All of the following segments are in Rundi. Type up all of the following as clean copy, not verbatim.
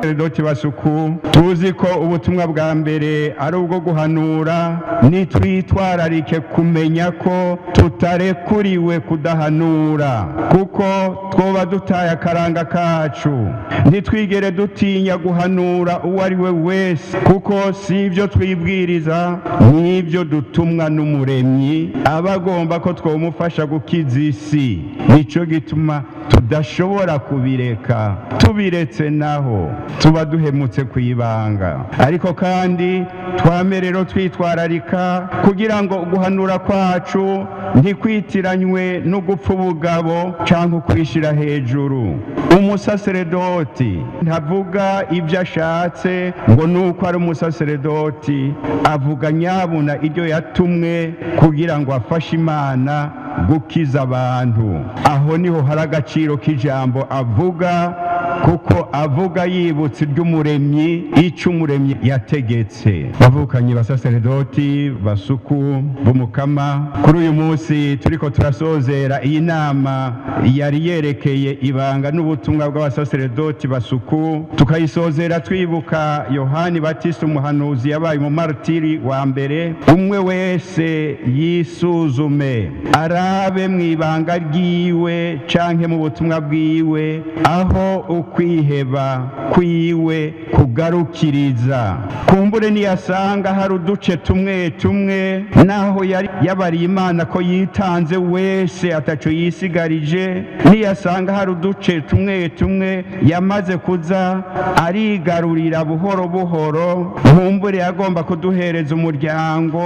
Basaseredoti basuku, tuzi ko ubutumwa bwa mbere ari ubwo guhanura, nitwitwararike kumenya ko tutarekuriwe kudahanura, kuko twoba dutaye akaranga kacu. Ntitwigere dutinya guhanura uwo ari we wese, kuko si ibyo twibwiriza, n'ibyo dutumwa n'Umuremyi aba agomba ko twomufasha gukiza isi. Nicyo gituma tudashobora kubireka, tubiretse naho tuba duhemutse ku ibanga. Ariko kandi twame rero twitwararika kugira ngo guhanura kwacu ntikwitiranywe no gupfa ubugabo cyangwa kwishira hejuru. Umusaseredoti ntavuga ibyo ashatse ngo nuko ari umusaseredoti, avuga nyabuna ibyo yatumwe kugira ngo afashe Imana gukiza abantu. Aho niho hari agaciro k'ijambo avuga, kuko avuga yibutse iby'Umuremyi, icyo Umuremyi yategetse. Bavukanye basaseredoti basuku b'Umukama, kuri uyu munsi turiko turasozera iyi nama yari yerekeye ibanga n'ubutumwa bw'abasaseredoti basuku, tukayisozera twibuka Yohani Batista umuhanuzi yabaye umumartiri wa mbere. Umwe wese yisuzume, arabe mu ibanga ryiwe canke mu butumwa bwiwe aho ukwiheba kwiwe kugarukiriza. Kumbure niyasanga hari uduce tumwe tumwe naho yari yabariye Imana ko yitanze wese ataco yisigarije, niyasanga hari uduce tumwe tumwe yamaze kuza arigarurira buhoro buhoro, nkumbure agomba kuduhereza umuryango,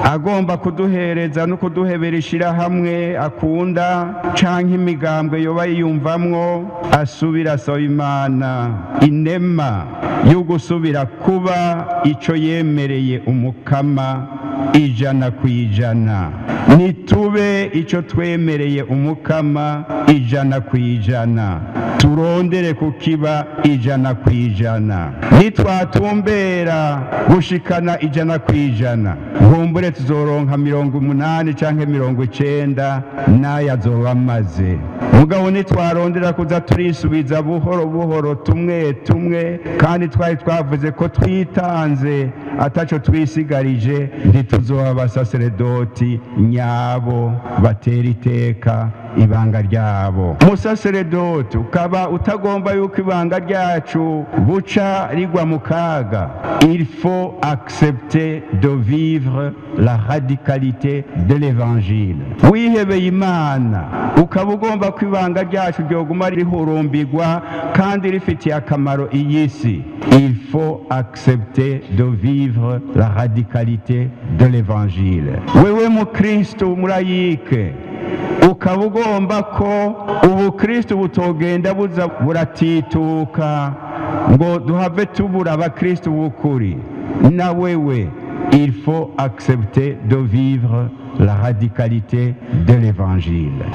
agomba kuduhereza no kuduhebera ishirahamwe akunda canke imigambwe yoba yiyumvamwo, asubira asaba Imana inema yo gusubira kuba ico yemereye Umukama 100%. Nitube ico twemereye Umukama 100%, turondere kukiba 100%. Nitwatumbera gushikana 100%, nkumbure tuzoronka 80 canke 90 n'aya azoba amaze. Mugabo nitwarondera kuza turisubiza buhoro buhoro tumwe tumwe, kandi twari twavuze ko twitanze ataco twisigarije, ntituzoba abasaseredoti nyabo batera iteka ibanga ryabo. Umusaseredoti ukaba utagomba yuko ibanga ryacu buca rigwa mu kaga, il faut accepter de vivre la radicalité de l'évangile. Wihebeye Imana ukaba ugomba ko ibanga ryacu ryoguma rihurumbirwa kandi rifitiye akamaro iyi si, il faut accepter de vivre la radicalité de l'évangile. Wewe mukristo murayike ukaba ugomba ko ubukristo butogenda buza buratituka ngo duhave tubura abakristo b'ukuri, na wewe il faut accepter de vivre la radicalité de l'évangile.